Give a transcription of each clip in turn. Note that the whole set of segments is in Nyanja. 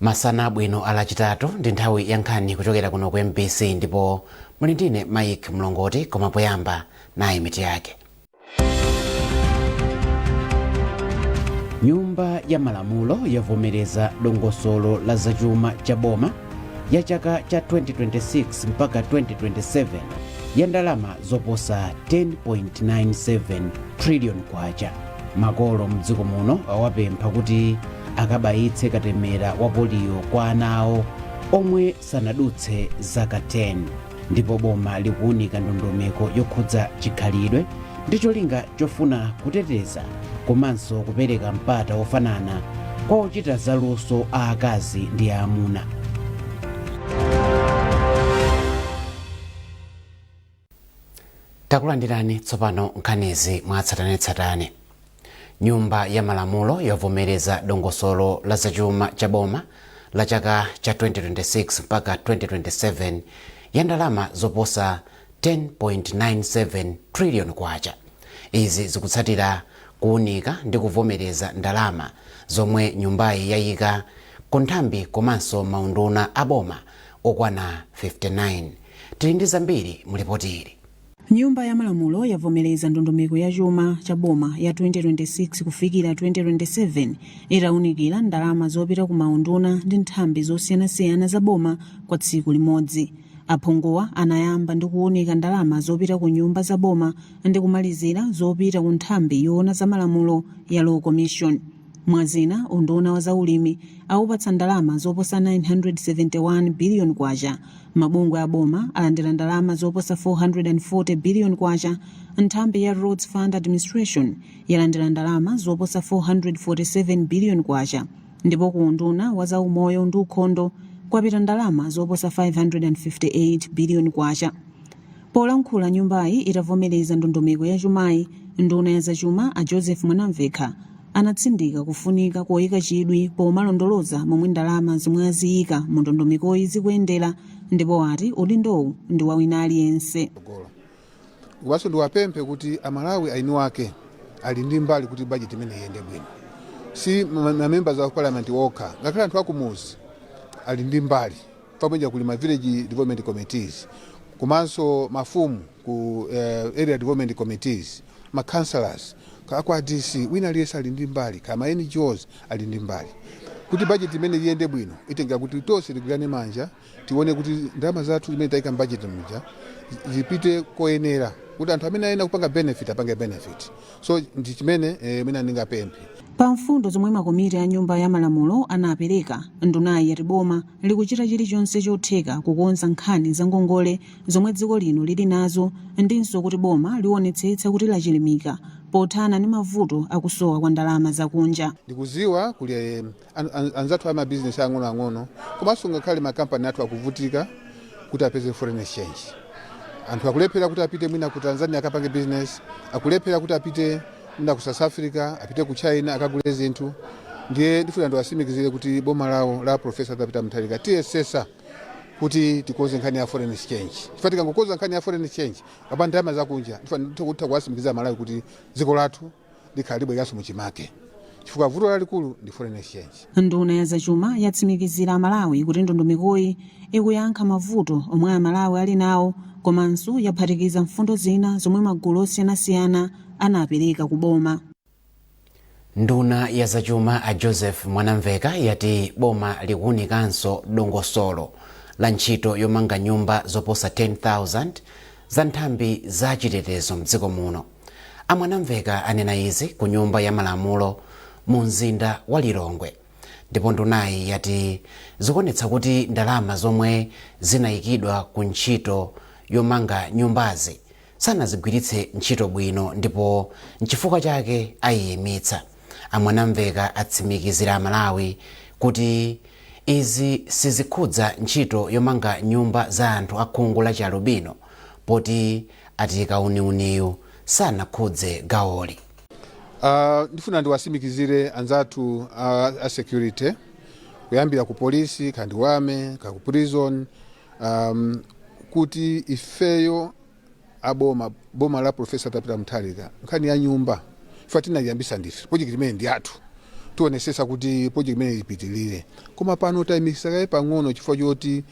Masana abwino a Lachitatu, ndi nthawi ya nkhani kuchokera kuno ku MBC ndipo muli ndine Mike Mlongoti, koma poyamba nayi mitu yake. Nyumba ya Malamulo yavomereza dongosolo la zachuma cha boma ya chaka cha 2026 mpaka 2027 ya ndalama zoposa 10.97 trillion kwacha. Makolo mdziko muno awapempha kuti akabayitse katemera wa poliyo kwa ana awo omwe sanadutse zaka 10. Ndipo boma likuunika ndondomeko yokhudza chikhalidwe ndi cholinga chofuna kuteteza komanso kupereka mpata wofanana kwa ochita zaluso aakazi ndi aamuna. Takulandirani tsopano nkhanizi mwatsatanetsatane. Nyumba ya Malamulo yavomereza dongosolo la zachuma cha boma la chaka cha 2026 mpaka 2027 ya ndalama zoposa 10.97 trillion kwacha. Izi zikutsatira kuunika ndi kuvomereza ndalama zomwe nyumbayi yayika ku nthambi komanso maunduna a boma okwana 59. Tili ndi zambiri mu lipoti ili. Nyumba ya Malamulo yavomereza ndondomeko ya chuma cha boma ya 2026 kufikira 2027 itaunikira ndalama zopita ku maunduna ndi nthambi zosiyanasiyana za boma kwa tsiku limodzi. Aphunguwa anayamba ndi kuunika ndalama zopita ku nyumba za boma ndi kumalizira zopita ku nthambi yoona za malamulo ya Law Commission. Mwa zina, unduna wa zaulimi awupatsa ndalama zoposa K971 biliyoni, mabungwe a boma alandira ndalama zoposa K440 biliyoni, nthambi ya Roads Fund Administration yalandira ndalama zoposa K447 biliyoni ndipo ku unduna wa zaumoyo ndi ukhondo kwapita ndalama zoposa K558 biliyoni. Polankhula nyumbayi itavomereza ndondomeko ya chumayi, nduna ya zachuma a Joseph Mwanamvekha anatsindika kufunika koyika chidwi pomalondoloza momwe ndalama zomwe aziyika mu ndondomekoyi zikuyendera, ndipo ati udindowu ndi wa wina aliyense. Komanso ndiwapemphe kuti Amalawi eni ake ali ndi mbali kuti budget imene iyende bwino. Si ma members of parliament okha, ngakhale anthu akumuzi ali ndi mbali. Pamweja kuli ma village development committees, komanso mafumu ku area development committees, ma councillors, kwa DC, wina aliyense ali ndi mbali, kama NGOs ali ndi mbali kuti budget imene iyende bwino. Itenga kuti tonse tigwirane manja, tione kuti ndalama zathu zimene tayika m'budget muja zipite koyenera, kuti anthu amene ayenera kupanga benefit apange benefit. So ndi chimene mwina ndingapemphe. Pa mfundo zomwe makomiti a Nyumba ya Malamulo anapereka, ndunayi yati boma likuchita chilichonse chotheka kukonza nkhani za ngongole zomwe dziko lino lili nazo, ndinso kuti boma liwonetsetsa kuti lachilimika pothana ndi mavuto akusowa kwa ndalama zakunja. Ndikuziwa kuli anzathu ama business ang'onoang'ono komanso ngakhale makampani athu akuvutika kuti apeze foreign exchange. Anthu akulephera kuti apite mwina ku Tanzania akapange business, akulephera kuti apite mwina ku South Africa, apite ku China akagule zinthu. Ndiye ndifuna ndiwatsimikizire kuti boma lawo la Professor Peter Mutharika tiyesesa kuti tikonze nkhani ya foreign exchange, chifukwa tikangokonza nkhani ya foreign exchange kapena ndalama zakunja, ndifuna nditha kuwatsimikizira Malawi kuti dziko lathu likhala libwereranso muchimake, chifukwa vuto lalikulu ndi foreign exchange. Nduna ya zachuma yatsimikizira Amalawi kuti ndondomekoyi ikuyankha mavuto omwe Amalawi ali nawo, komanso yaphatikiza mfundo zina zomwe magulu osiyanasiyana anapereka ku boma. Nduna ya zachuma a Joseph Mwanamveka yati boma likuwunikanso dongosolo la ntchito yomanga nyumba zoposa 10,000 za nthambi za chitetezo mdziko muno. A Mwanamveka anena izi ku Nyumba ya Malamulo mu mzinda wa Lilongwe, ndipo ndunayi yati zikuonetsa kuti ndalama zomwe zinayikidwa ku ntchito yomanga nyumbazi sanazigwiritse ntchito bwino ndipo nchifukwa chake ayiyimitsa. A Mwanamveka atsimikizira Amalawi kuti izi sizikhudza ntchito yomanga nyumba za anthu akhungu la chialubino, poti ati kauniuniyu sanakhudze gawoli. Ndifuna ndiwatsimikizire anzathu a security, kuyambira ku polisi, kandi wame ka ku prison, kuti ifeyo aboma, boma la Professor Peter Mutharika, nkhani ya nyumba ife tinayiyambisa ndife. Project imene ndi yathu. Tionesesa kuti project imene ipitilire, koma pano tayimisakaye pang'ono chifukwa choti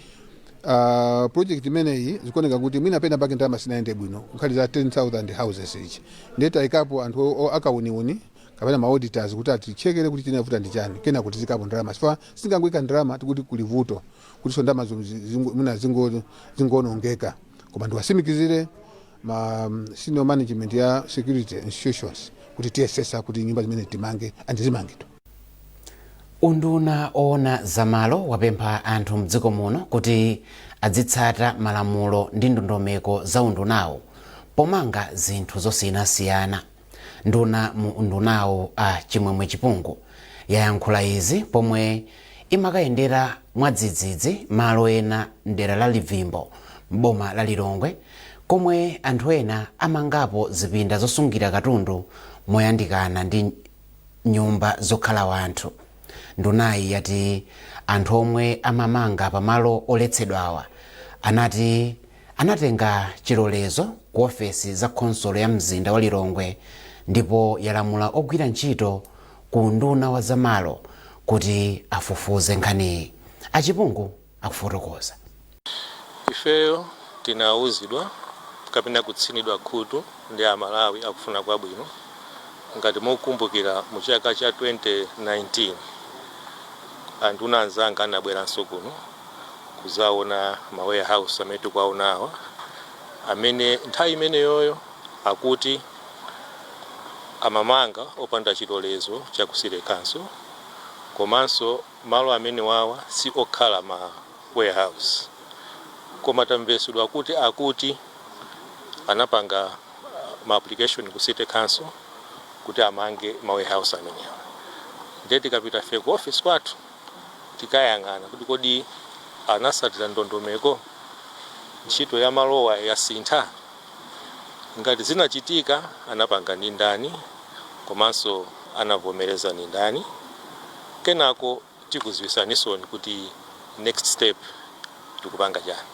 project imeneyi zikuoneka kuti mwina pena pake ndalama sinayende bwino. Nkhani za 10,000 houses ichi, ndiye tayikapo anthu akauniuni kapena ma auditors kuti atichekere kuti chinavuta ndi chani, kena kuti zikapo ndalama, chifukwa sitingangoyika ndalama tikuti kuli vuto kuti so ndalama mwina zingonongeka. Koma ndiwasimikizire ma senior management ya security institutions kuti tiyesesa kuti nyumba zimene timange andizimangidwa. Unduna oona zamalo wapempha anthu mdziko muno kuti adzitsata malamulo ndi ndondomeko za undunawo pomanga zinthu zosiyanasiyana. Nduna mu undunawo, a Chimwemwe Chipungu, yayankhula izi pomwe imakayendera mwadzidzidzi malo ena mdera la Livimbo m'boma la Lilongwe, komwe anthu ena amangapo zipinda zosungira katundu moyandikana ndi nyumba zokhala wanthu. Ndunayi yati anthu omwe amamanga pamalo oletsedwawa anati anatenga chilolezo ku ofesi za khonsolo ya mzinda wa Lilongwe, ndipo yalamula ogwira ntchito ku unduna wa zamalo kuti afufuze nkhaniyi. Achipungu akufotokoza. Ifeyo tinawuzidwa kapena kutsinidwa khutu ndi Amalawi akufuna kwabwino. Ngati mukumbukira, mu chaka cha 2019 anduna anzanga anabweranso kuno kuzaona ma warehouse amene tikuwaonawa, amene nthawi imeneyoyo akuti amamanga opanda chilolezo cha ku city council, komanso malo amene wawa si okhala ma warehouse. Koma tamvesedwa kuti akuti anapanga ma application ku city council kuti amange ma warehouse amenewa. Ndiye tikapita fe ku office kwathu, tikayang'ana kuti kodi anasatira ndondomeko, ntchito ya malowa yasintha, ngati zinachitika anapanga ndi ndani, komanso anavomereza ndi ndani. Kenako tikuziwisanisoni kuti next step tikupanga chani.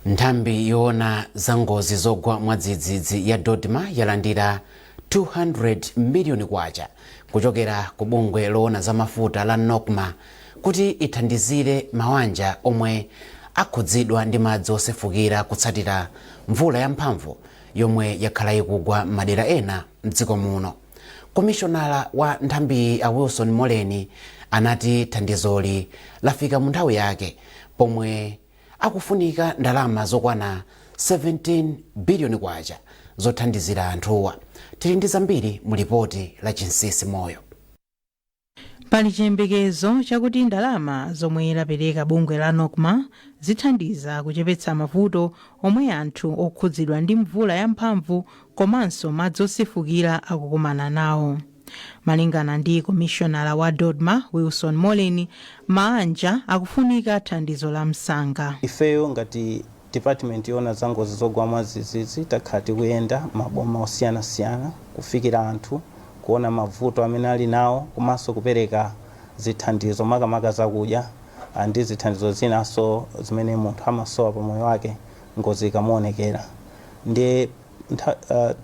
Nthambi yoona za ngozi zogwa mwadzidzidzi ya DoDMA yalandira 200 miliyoni kwacha kuchokera ku bungwe loona za mafuta la NOCMA kuti ithandizire mawanja omwe akhudzidwa ndi madzi osefukira kutsatira mvula yamphamvu yomwe yakhala ikugwa m'madera ena mdziko muno. Komishonala wa nthambiyi, a Wilson Moleni, anati thandizoli lafika mu nthawi yake pomwe akufunika ndalama zokwana 17 biliyoni kwacha zothandizira anthuwa. Tili ndi zambiri mu lipoti la Chinsisi Moyo. Pali chiyembekezo chakuti ndalama zomwe lapereka bungwe la NOCMA zithandiza kuchepetsa mavuto omwe anthu okhudzidwa ndi mvula yamphamvu komanso madzi osefukira akukumana nawo. Malingana ndi komishonala wa DoDMA, Wilson Moleni, maanja akufunika thandizo la msanga. Ifeyo ngati department yoona za ngozi zogwa mwadzidzidzi takhala tikuyenda maboma osiyanasiyana kufikira anthu, kuona mavuto amene ali nawo, komanso kupereka zithandizo, makamaka zakudya ndi zithandizo zinanso zimene munthu amasowa pa moyo wake ngozi ikamuonekera. Ndiye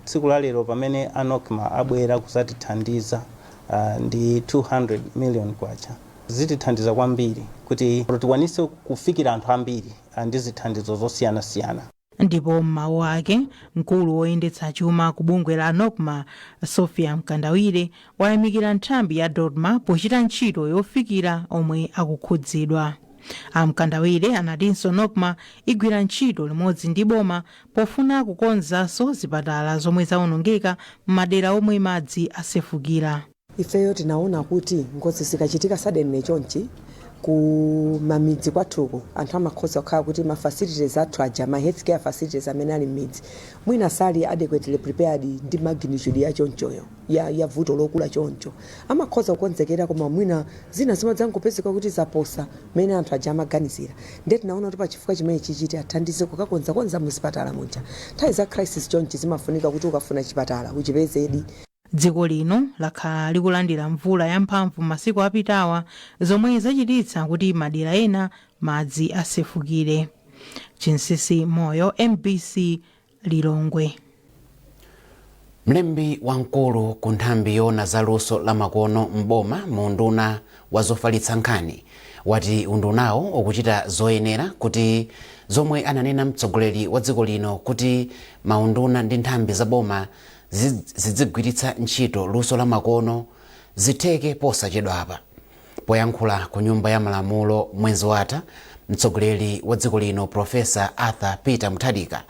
tsiku la lero pamene a NOCMA abwera kuzatithandiza ndi 200 million kwacha, zitithandiza kwambiri kuti tikwanise kufikira anthu ambiri ndi zithandizo zosiyanasiyana. Ndipo m'mawu ake, mkulu woyendetsa chuma ku bungwe la NOCMA, Sophia Mkandawire, wayamikira nthambi ya DoDMA pochita ntchito yofikira omwe akukhudzidwa. Amkandawire anatinso NOCMA igwira ntchito limodzi ndi boma pofuna kukonzanso zipatala zomwe zawonongeka m'madera omwe madzi asefukira. Ifeyo tinaona kuti ngozi zikachitika suddenly chonchi ku mamidzi kwathuko, anthu amakhoza kukhala kuti ma facilities athu aja, ma health care facilities amene ali m'midzi, mwina sali adequately prepared ndi magnitude ya chonchoyo ya vuto lokula choncho. Amakhoza kukonzekera, koma mwina zina zimadzangopezeka kuti zaposa mmene anthu aja amaganizira. Ndiye tinaona kuti pachifukwa chimene chichiti athandize kukakonzakonza muzipatala muja. Nthawi za crisis chonchi zimafunika kuti ukafuna chipatala uchipezedi. Dziko lino lakhala likulandira mvula yamphamvu masiku apitawa, zomwe zachititsa kuti madera ena madzi asefukire. Chinsisi Moyo, MBC, Lilongwe. Mlembi wamkulu ku nthambi yoona za luso la makono m'boma mu unduna wa zofalitsa nkhani wati undunawo ukuchita zoyenera kuti zomwe ananena mtsogoleri wa dziko lino kuti maunduna ndi nthambi za boma zidzigwiritsa ntchito luso la makono zitheke posachedwapa. Poyankhula ku Nyumba ya Malamulo mwezi watha, mtsogoleri wa dziko lino Profesa Arthur Peter Mutharika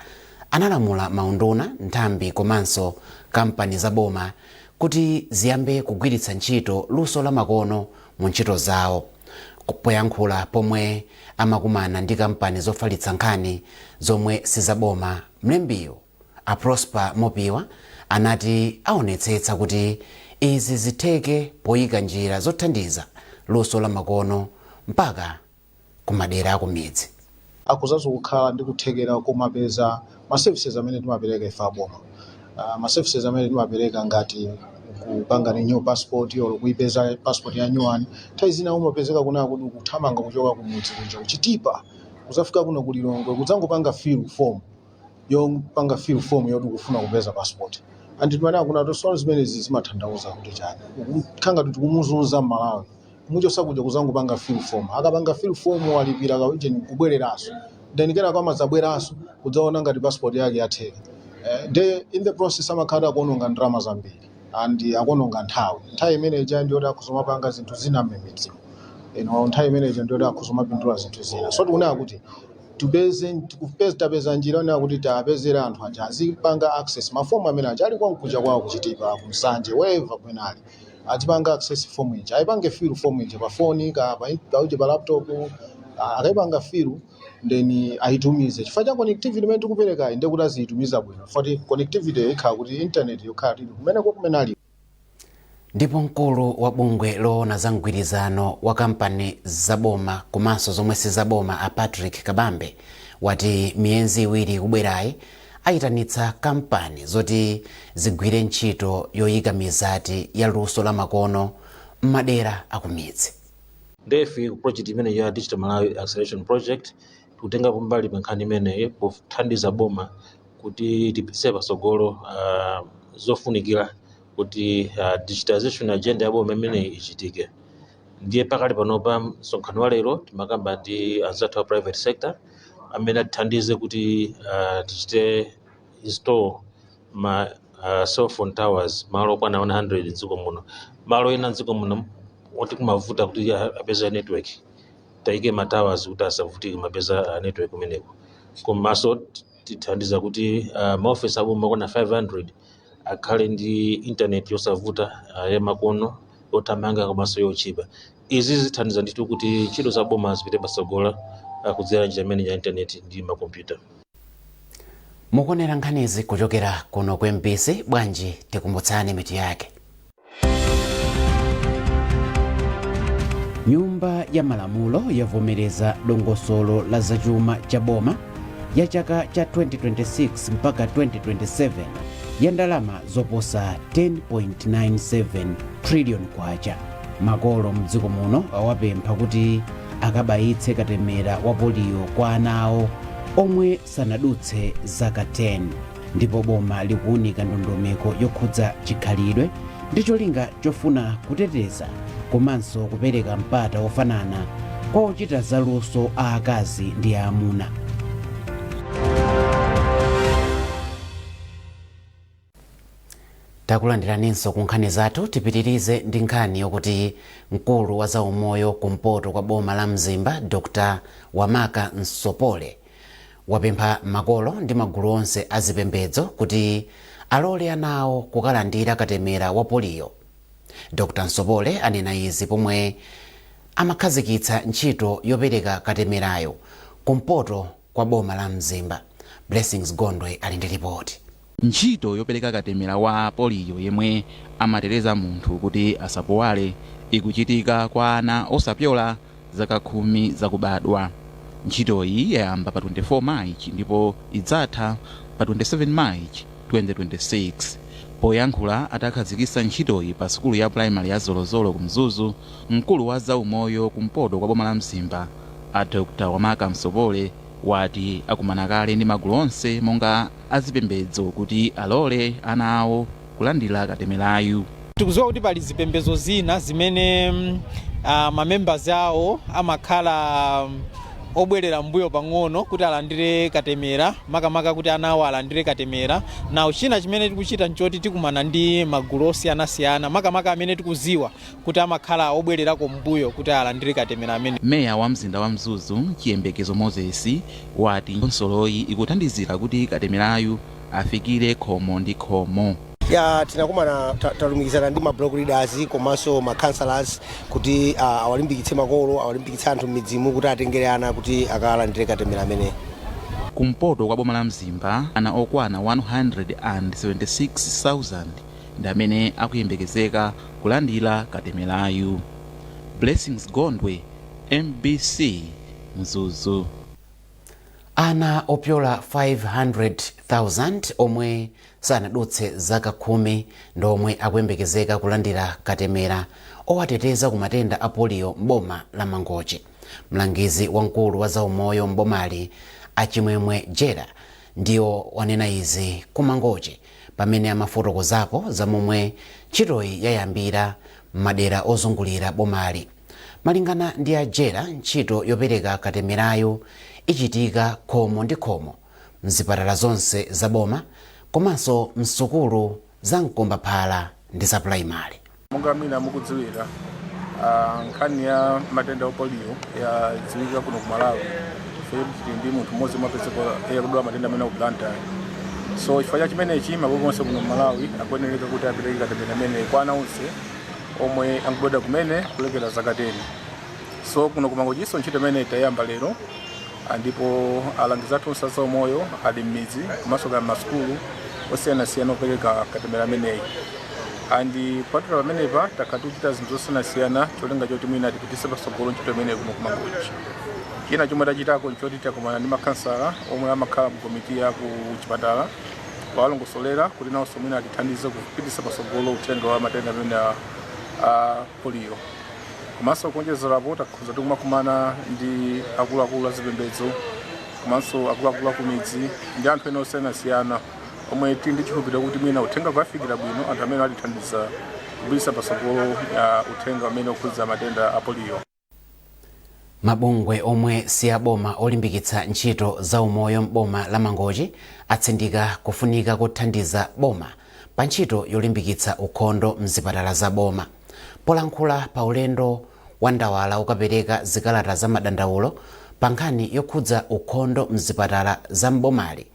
analamula maunduna, nthambi komanso kampani za boma kuti ziyambe kugwiritsa ntchito luso la makono mu ntchito zawo. Poyankhula pomwe amakumana ndi kampani zofalitsa nkhani zomwe sizaboma, mlembiyo a Prosper Mopiwa anati aonetsetsa kuti izi zitheke poyika njira zothandiza luso la makono mpaka kumadera akumidzi. Akuzanso kukhala ndi kuthekera komapeza ma services amene timapereka ife aboma, ma services amene timapereka ngati kupanga renew passport or kuipeza passport ya new one. Nthawi zina umapezeka kunaa kuti kuthamanga kuchoka kumudzi kuja kuchitipa kuzafika kuno kulilongwe kudzangopanga fill form, yopanga fill form yoti kufuna kupeza passport, and timanena kuna tosono zimenezi zimatanthauza kuti chani? Khanga tikumuzunza Mmalawi, kumuchosa kuja kuzangopanga fill form, akapanga fill form walipira kaujeni kubwereranso, then kenako amadzabweranso kudzaona ngati passport yake yatheka. De in the process amakhala akuononga ndalama zambiri and akuononga nthawi. Nthawi imeneyi ndiyoti akuzomapanga zinthu zina m'midzimu ino, nthawi imeneyi ndiyoti akuzomapindula zinthu zina. So tikunena kuti tupeze tikupeza tapeza njira yonena kuti tapezera anthu aja azipanga access mafomu amene aja ali kwankuja kwawo kuchitipa, kumsanje, wherever kumene ali, azipanga access form ija, ayipange fill form ija pa foni ka pa uje pa laptop. Akayipanga fill then ayitumize. Chifukwa cha connectivity imene tikuperekayi, ndiye kuti aziyitumiza bwino foti connectivity ikhala kuti internet yokhala tili kumeneko kumene ali. Ndipo mkulu wa bungwe loona za mgwirizano wa kampani zaboma komanso zomwe sizaboma a Patrick Kabambe wati miyezi 2 ikubwerayi ayitanitsa kampani zoti zigwire ntchito yoyika mizati ya luso la makono m'madera akumidzi. Ndefe ku project imene ya Digital Malawi Acceleration Project tikutengapo mbali pa nkhani imeneyi pothandiza boma kuti tipititse patsogolo zofunikira kuti digitization agenda ya boma imeneyi ichitike. Ndiye pakali panopa msonkhano wa lero timakamba ndi anzathu a private sector amene atithandize kuti tichite install ma cell phone towers malo okwana 100 mdziko muno. Malo ena mdziko muno oti kumavuta kuti apeze network, tayike ma towers kuti asavutike mapeza network kumeneko. Komanso tithandiza kuti maofesi aboma okwana 500 akhale ndi internet yosavuta, yamakono, yothamanga komanso yochipa. Izi zithandiza ndithu kuti ntchito za boma zipite patsogolo kudzera njira imene ya internet ndi makompyuta. Mukuonera nkhanizi kuchokera kuno ku MBC. Bwanji tikumbutsane mitu yake. Nyumba ya Malamulo yavomereza dongosolo la zachuma cha boma ya chaka cha 2026 mpaka 2027 ya ndalama zoposa 10.97 trillion kwacha. Makolo mdziko muno awapempha kuti akabayitse katemera wa poliyo kwa ana awo omwe sanadutse zaka 10. Ndipo boma likuunika ndondomeko yokhudza chikhalidwe ndi cholinga chofuna kuteteza komanso kupereka mpata wofanana kwa ochita zaluso a akazi ndi aamuna. Takulandiraninso ku nkhani zathu. Tipitirize ndi nkhani yokuti mkulu wa zaumoyo kumpoto kwa boma la Mzimba Dr Wamaka Msopole wapempha makolo ndi magulu onse azipembedzo kuti alole ana awo kukalandira katemera wa poliyo. Dr Msopole anena izi pomwe amakhazikitsa ntchito yopereka katemerayo kumpoto kwa boma la Mzimba. Blessings Gondwe ali ndi ripoti. Ntchito yopereka katemera wa poliyo yemwe amateteza munthu kuti asapuwale ikuchitika kwa ana osapyola zaka 10 zakubadwa. Ntchitoyi yayamba pa 24 March ndipo idzatha pa 27 March 2026. Poyankhula atakhazikitsa ntchitoyi pa sukulu ya primary ya Zolozolo ku Mzuzu, mkulu wa zaumoyo kumpoto kwa boma la Mzimba a Dr Wamaka Msopole wati akumana kale ndi magulu onse monga azipembedzo kuti alole ana awo Kulandira katemerayu. Tikudziwa kuti pali zipembedzo zina zimene mamembers awo amakhala obwerera mbuyo pang'ono kuti alandire katemera, makamaka kuti ana awo alandire katemera nawo. China chimene tikuchita nchoti tikumana ndi magulu osiyanasiyana, makamaka amene tikuziwa kuti amakhala obwererako mbuyo kuti alandire katemera amene. Meya wa mzinda wa Mzuzu, Chiyembekezo Moses, wati khonsoloyi ikuthandizira kuti katemerayu afikire khomo ndi khomo. Ya, tinakumana, talumikizana ndi ma block leaders komanso ma councillors kuti awalimbikitse makolo, awalimbikitse anthu m'midzimu kuti atengere ana kuti akalandire katemera amene. Kumpoto kwa boma la Mzimba, ana okwana 176,000 ndi amene akuyembekezeka kulandira katemerayu. Blessings Gondwe, MBC, Mzuzu. Ana opyola 500,000 omwe sanadutse zaka 10 ndi omwe akuyembekezeka kulandira katemera owateteza ku matenda a poliyo m'boma la Mangochi. Mlangizi wamkulu wa zaumoyo m'bomali, Achimwemwe Jera, ndiwo wanena izi ku Mangochi pamene amafotokozapo za momwe ntchitoyi yayambira m'madera ozungulira bomali. Malingana ndi a Jera, ntchito yopereka katemerayo ichitika khomo ndi khomo mzipatala zonse za boma komanso msukulu za mkombaphala ndi za pulaimali. Monga mwina mukudziwira, nkhani ya matenda a polio yadziwika kuno ku Malawi chifukwa tili ndi munthu mmodzi mwapezeka yakudwala matenda amene ku Blantyre. So chifukwa cha chimenechi, maboma onse kuno ku Malawi akuyenereka kuti apereke katemera amene kwa ana onse omwe angobadwa kumene kulekera zaka 10. So kuno ku Mangochiso ntchito imene tayamba lero, ndipo alangizi athu onse azaumoyo ali m'midzi komanso kaya m'masukulu osiyanasiyana opereka katemera ameneyi. Andi kupatula pamenepa, takhala tikuchita zinthu zosiyanasiyana cholinga choti mwina tipitise patsogolo ntchito imeneyi kuno ku Mangochi. China chomwe tachitako nchoti takumana ndi makhansala omwe amakhala mu komiti ya ku chipatala, kuwalongosolera kuti nawonso mwina atithandize kupitisa patsogolo uthenga wa matenda amene a polio. Komanso kuonjezerapo, takhoza tikumakumana ndi akuluakulu azipembedzo komanso akuluakulu akumidzi ndi anthu ena osiyanasiyana omwe tili ndi chikhulupiriro kuti mwina uthenga kuwafikira bwino, anthu amene atithandiza kupitisa patsogolo uthenga umene ukhudza matenda a polio. Mabungwe omwe si aboma olimbikitsa ntchito za umoyo m'boma la Mangochi atsindika kufunika kothandiza boma pa ntchito yolimbikitsa ukhondo mzipatala za boma. Polankhula pa ulendo wa ndawala ukapereka zikalata za madandaulo pa nkhani yokhudza ukhondo mzipatala za mbomali,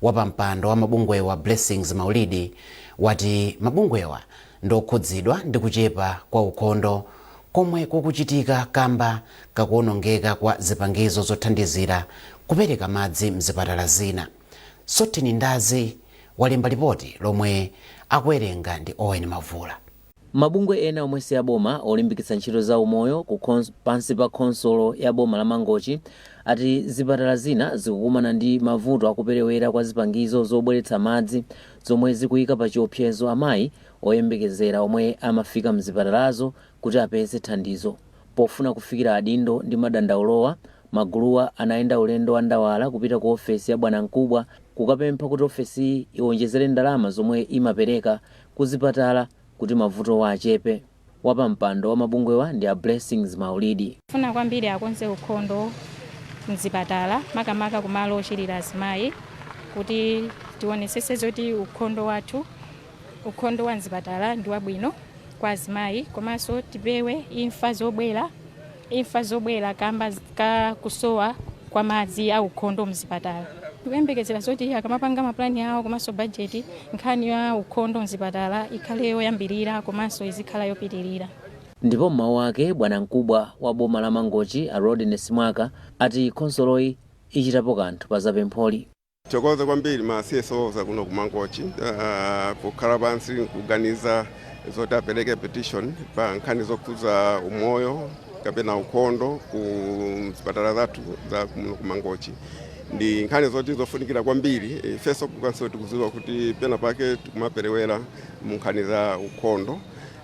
wapampando wa mabungwewa, Blessings Maulidi, wati mabungwewa ndokhudzidwa ndi kuchepa kwa ukhondo komwe kukuchitika kamba kakuonongeka kwa zipangizo zothandizira kupereka madzi mzipatala zina. Sotini Ndazi walemba lipoti lomwe akuwerenga ndi Owen Mavula. Mabungwe ena omwe si aboma olimbikitsa ntchito za umoyo pansi pa khonsolo ya boma la Mangochi ati zipatala zina zikukumana ndi mavuto akuperewera kwa zipangizo zobweretsa madzi, zomwe zikuyika pa chiopsezo amayi oyembekezera omwe amafika mzipatalazo kuti apeze thandizo. Pofuna kufikira adindo ndi madandaulowa, maguluwa anayenda ulendo wa ndawala kupita ku ofesi ya bwanamkubwa kukapempha kuti ofesiyi iwonjezere ndalama zomwe imapereka ku zipatala kuti mavutowa achepe. Wapampando wa mabungwewa ndi a Blessings Maulidi. Funa kwambiri akonze ukhondo mzipatala, makamaka kumalo ochirira azimayi, kuti tionesese zoti ukhondo wathu, ukhondo wa mzipatala ndi wabwino kwa azimayi, komanso tipewe imfa zobwera kamba ka kusowa kwa madzi a ukhondo mzipatala. Tikuyembekezera zoti akamapanga mapulani awo komanso bajeti, nkhani ya ukhondo mzipatala ikhale yoyambirira komanso izikhala yopitirira. Ndipo mmawu ake, bwanamkubwa wa boma la Mangochi, a Rodney Simwaka, ati khonsoloyi ichitapo kanthu pa zapempholi. Thokoza kwambiri ma CSOs kuno ku Mangochi pokhala pansi nkuganiza zoti apereke petition pa nkhani zokhudza umoyo kapena ukhondo ku zipatala zathu za kuno ku Mangochi. Ndi nkhani zoti zofunikira kwambiri. Ifenso kukanso tikudziwa kuti pena pake tikumaperewera mu nkhani za ukhondo.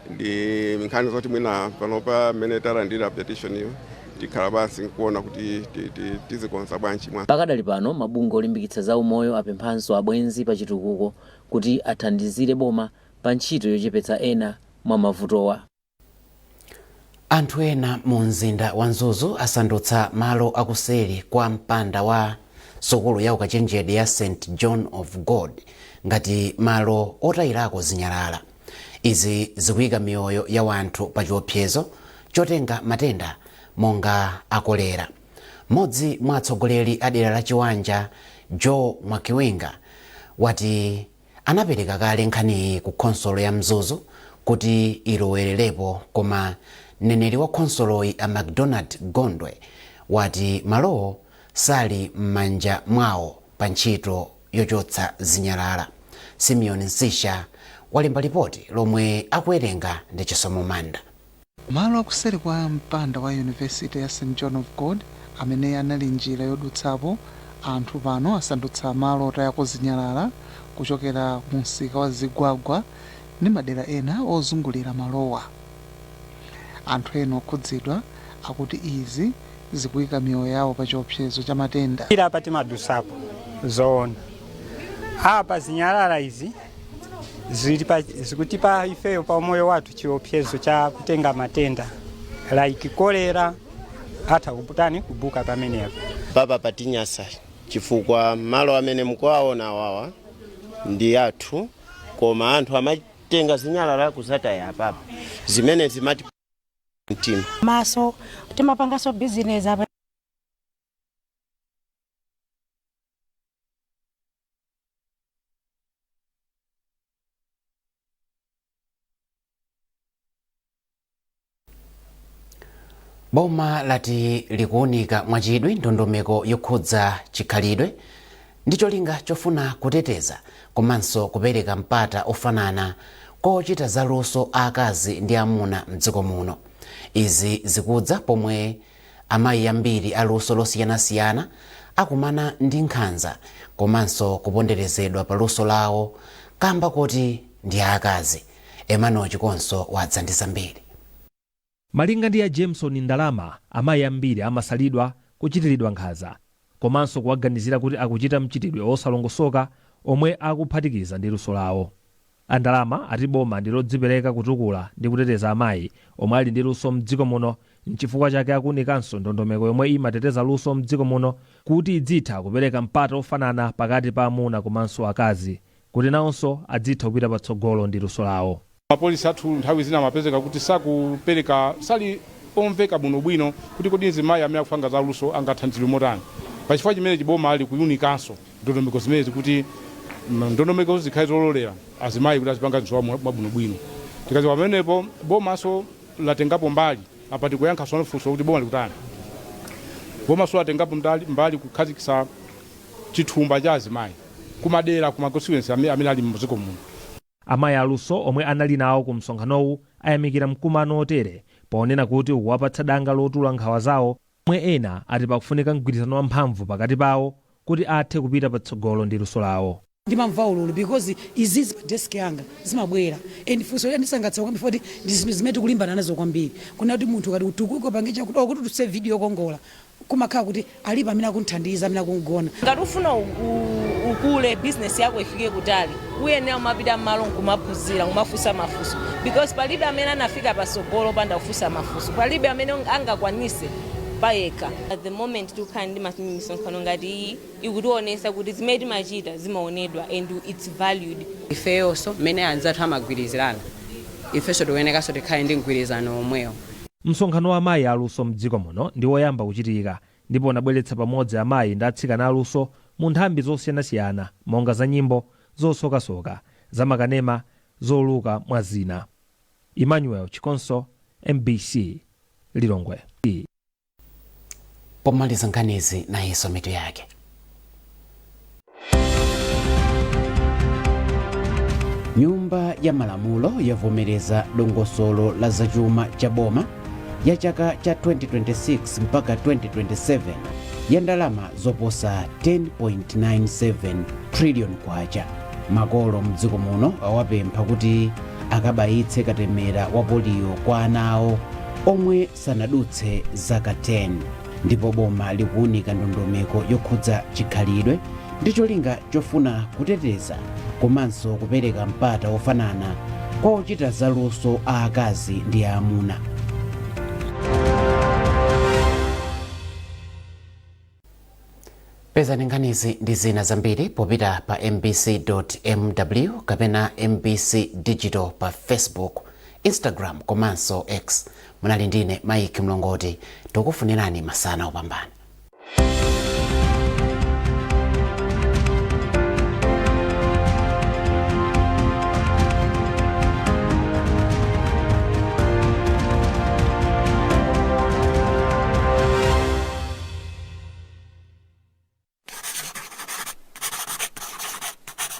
Ndi nkhani zoti mwina panopa mmene talandira petition iyo, tikhala pansi nkuona kuti tizikonza bwanji mwa Pakadali pano, mabungwe olimbikitsa za umoyo apemphanso abwenzi pa chitukuko kuti athandizire boma. Pa ntchito yochepetsa ena mwa mavutowa. Anthu ena mu mzinda wa Mzuzu asandutsa malo akuseri kwa mpanda wa sukulu ya ukachenjede ya St John of God ngati malo otayirako zinyalala. Izi zikuyika miyoyo ya wanthu pa chiopsezo chotenga matenda monga akolera. Mmodzi mwa atsogoleri a dera la Chiwanja, Joe Mwakiwinga, wati anapereka kale nkhaniyi ku khonsolo ya Mzuzu kuti ilowererepo, koma mneneri wa khonsoloyi, a McDonald Gondwe, wati malowo sali m'manja mwawo pa ntchito yochotsa zinyalala. Simeon Nsisha walemba lipoti lomwe akuwerenga ndi Chisomo Manda. Malo akuseri kwa mpanda wa Yunivesite ya St John of God, amene anali njira yodutsapo anthu, pano asandutsa malo otayako zinyalala kuchokera mu msika wa Zigwagwa ndi madera ena ozungulira malowa. Anthu ena okhudzidwa akuti izi zikuyika miyoyo yawo pa chiopsezo cha matenda. Ila apa timadusapo zoona, apa zinyalala izi zikutipa ifeyo pa umoyo wathu chiopsezo cha kutenga matenda like kolera, atha kuputani kubuka pamenepo. Papa patinyasa chifukwa malo amene mukuwaona awawa ndi athu, koma anthu amatenga zinyalala kuzataya apapa, zimene zimati mtima. Maso timapanganso bizinesi apa. Boma lati likuunika mwachidwi ndondomeko yokhudza chikhalidwe ndi cholinga chofuna kuteteza komanso kupereka mpata ofanana kwa ochita zaluso aakazi ndi amuna mdziko muno. Izi zikudza pomwe amayi ambiri aluso losiyanasiyana akumana ndi nkhanza komanso kuponderezedwa pa luso lawo kamba kuti ndi aakazi. Emmanuel Chikonso wadza ndi zambiri. Malinga ndi a Jameson Ndalama, amayi ambiri amasalidwa, kuchitiridwa nkhanza komanso kuwaganizira kuti akuchita mchitidwe osalongosoka omwe akuphatikiza ndi luso lawo. Andalama ati boma ndi lodzipereka kutukula ndi kuteteza amayi omwe ali ndi luso mdziko muno, nchifukwa chake akuunikanso ndondomeko yomwe imateteza luso mdziko muno kuti idzitha kupereka mpata ofanana pakati pa amuna komanso akazi, kuti nawonso adzitha kupita patsogolo ndi luso lawo. Mapolisi athu nthawi zina amapezeka kuti sakupereka, sali omveka bwinobwino kuti kodi mzimayi amene akupanga za luso angathandizidwe motani. Pachifukwa chimene chiboma ali kuyunikanso ndondomeko zimenezi kuti ndondomeko zikhale zololera azimayi kuti azipanga zinthu mwabwinobwino. Tikaziwa pamenepo, bomaso latengapo mbali. Apa tikuyankha funso kuti boma likutani. Bomaso latengapo mbali kukhazikitsa chithumba cha azimayi kumadera, kuma constituency amene ali mdziko muno. Amayi aluso omwe anali nawo ku msonkhanowu ayamikira mkumano otere ponena kuti ukuwapatsa danga lotula nkhawa zawo, omwe ena ati pakufunika mgwirizano wamphamvu pakati pawo kuti athe kupita patsogolo ndi luso lawo. Ndimamva ululu because izizi pa desk yanga zimabwera, and funso lija ndisangatsa kwambiri poti ndi zinthu zimene tikulimbana nazo kwambiri, kuna kuti munthu kati utukuke, upange chakuti kuti utulutse video yokongola, kumakhala kuti alipo amene akunthandiza, amene akungona. Ngati ufuna ukule, business yako ifike kutali, uyenera umapita mmalo nkumaphunzira, nkumafunsa mafunso, because palibe amene anafika pasogolo panda kufunsa mafunso. Palibe amene angakwanise payekha. At the moment tikukhala ndi misonkhano ngati iyi, ikutionetsa kuti zimene timachita zimaonedwa and it's valued. Ifeyonso mmene anzathu amagwirizirana, ifenso tikuyenekanso tikhale ndi mgwirizano omwewo. Msonkhano wa amayi aluso mdziko muno ndi woyamba kuchitika ndipo unabweretsa pamodzi amayi ndi atsikana aluso mu nthambi zosiyanasiyana monga za nyimbo, zosokasoka, zamakanema, zoluka, mwa zina. Emmanuel Chikonso, MBC, Lilongwe. Pomaliza nkhanizi, nayinso mitu yake. Nyumba ya Malamulo yavomereza dongosolo la zachuma cha boma ya chaka cha 2026 mpaka 2027 ya ndalama zoposa 10.97 trillion kwacha. Makolo mdziko muno awapempha kuti akabayitse katemera wa poliyo kwa ana awo omwe sanadutse zaka 10. Ndipo boma likuunika ndondomeko yokhudza chikhalidwe ndi cholinga chofuna kuteteza Komanso kupereka mpata ofanana kwa ochita zaluso aakazi ndi aamuna. Pezani nkhanizi ndi zina zambiri popita pa mbc.mw kapena MBC Digital pa Facebook, Instagram komanso X. Munali ndine Mike Mlongoti. Tikufunirani masana opambana.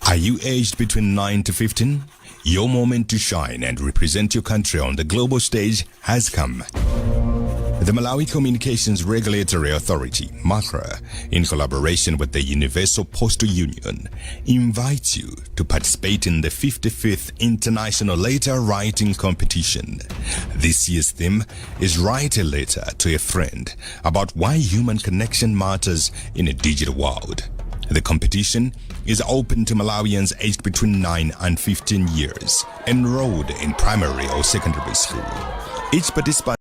Are you aged between 9 to 15? Your moment to shine and represent your country on the global stage has come. The Malawi Communications Regulatory Authority, MACRA, in collaboration with the Universal Postal Union, invites you to participate in the 55th International Letter Writing Competition. This year's theme is "Write a Letter to a Friend About Why Human Connection Matters in a Digital World." The competition is open to Malawians aged between 9 and 15 years, enrolled in primary or secondary school. Each participant